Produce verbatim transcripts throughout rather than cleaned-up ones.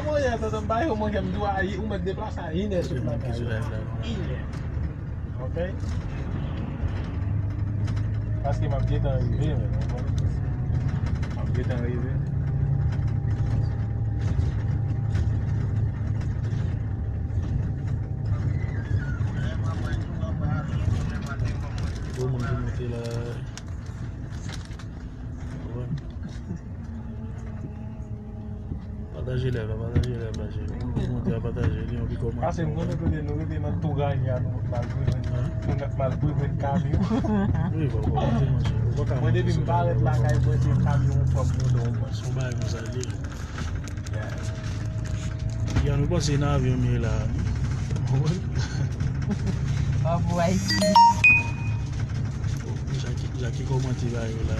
Monchè, tonton, m pa yo, monchè, m di w, a, ou mèt deplase a inè sou lakay ou. Inè. Ok? Paske m ap gentan rive, men, w konprann? M ap gentan rive. Bon, moun ki monte la. Pataje live la, pataje live la, cheri. Moun ki monte a pataje li, anvi kòmante. Pase m konnen kote nou rete nan tou raje a, nou mal prevent, nou nèk mal prevent kamyon. Wi, bon, bon, bon, bon, bon, mwen depi m parèt lakay mwen, se kamyon fòm nou don mwen. Son bagay konsa li ye. Ya, nou panse nan avyon m ye la. Bravo, Ayiti. Jackie, Jackie kòmante ba yo la.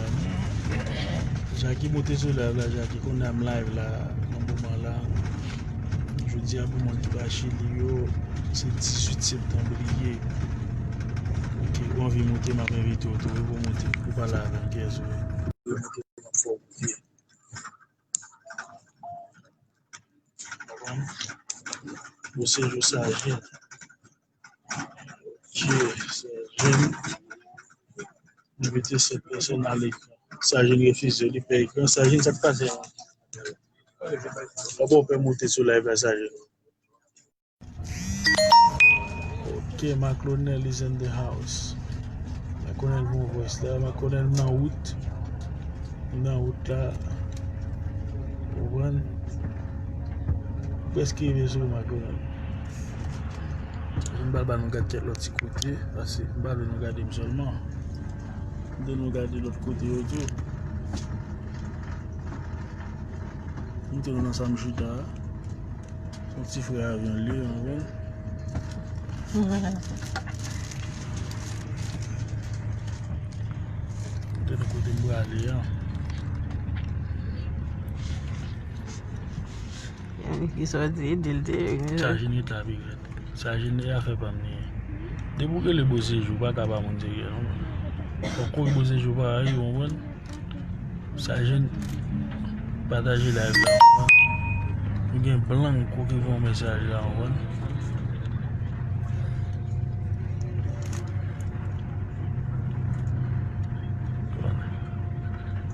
Jackie monte sou live la, Jackie konn ap live la nan moman la. Jodi a pou moun ki pa Chili yo, se dizuit septanm li ye. Ok, ou anvi monte, m ap envite w tou wi pou w monte, pou w pale avè m, kiyès ou ye. Bon sejou Sajin. Tchè, Sajin. Envite sèt pèsòn a lekran. Sajin refize, li pè ekran. Sajin, sa k pase? Ou bon pè monte sou live la, Sajin. Ok, Mac Lonel is in the house. Mac Lonel bon voice la. Mac Lonel nan wout. Nan wout la. Ou konprann? Prèske rive sou Mac Lonel. M pral ba nou gade kèk lòt ti kote, paske m pa vle nou gade m sèlman. M vle nou gade lòt kote yo tou. M te nan sa m chita a. Se yon ti frè avyon li ye, w konprann? M te nan kote m prale a. Ki sòti, di l te. Sa Jini ta pi rèd. Sa Jini e afè pa m li ye. Depi w rele Bosejou, pa ka pa moun serye non. Fòk ou Bosejou parèy, ou konprann? Sa Jini, pataje live la. Nou gen blan koke voye yon mesaj la, ou konprann?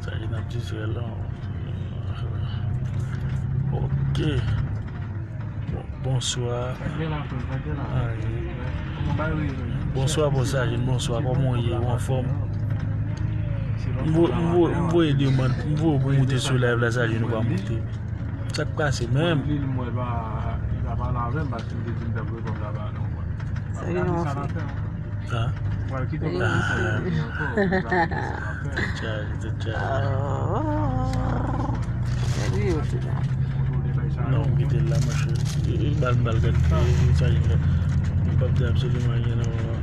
Sa Jini ap distrè la. Ok. Bon, bonswa. Ah, bonswa, bon, Sa Jini, bonswa. Kòman w ye? Ou anfòm? M vo-, m vo-, m voye demann, m voye pou moute sou live la, Sa Jini, ou pa moute. Sa k pase menm? Sa Jini, w anfòm? Tèt chaje, tèt chaje. Non, m kite l la, monchè. Bal, bal, gad, sa Jini la. M p ap di absoliman anyen nan moman.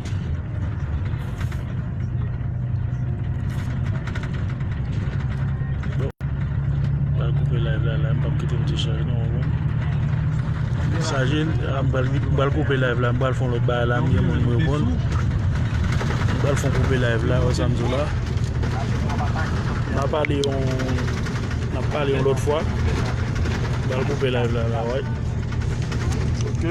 Bon. M pral koupe live la, la, m p ap kite m te chaje non, bon. Sa Jini, ah, m pral, m pral koupe live la, m pral fè yon lòt bagay la, m gen moun m reponn. M pral fè yon koupe live la, wè sa m di w la. N a pale yon, n ap pale yon lòt fwa. M pral koupe live la, la, wè. Ok.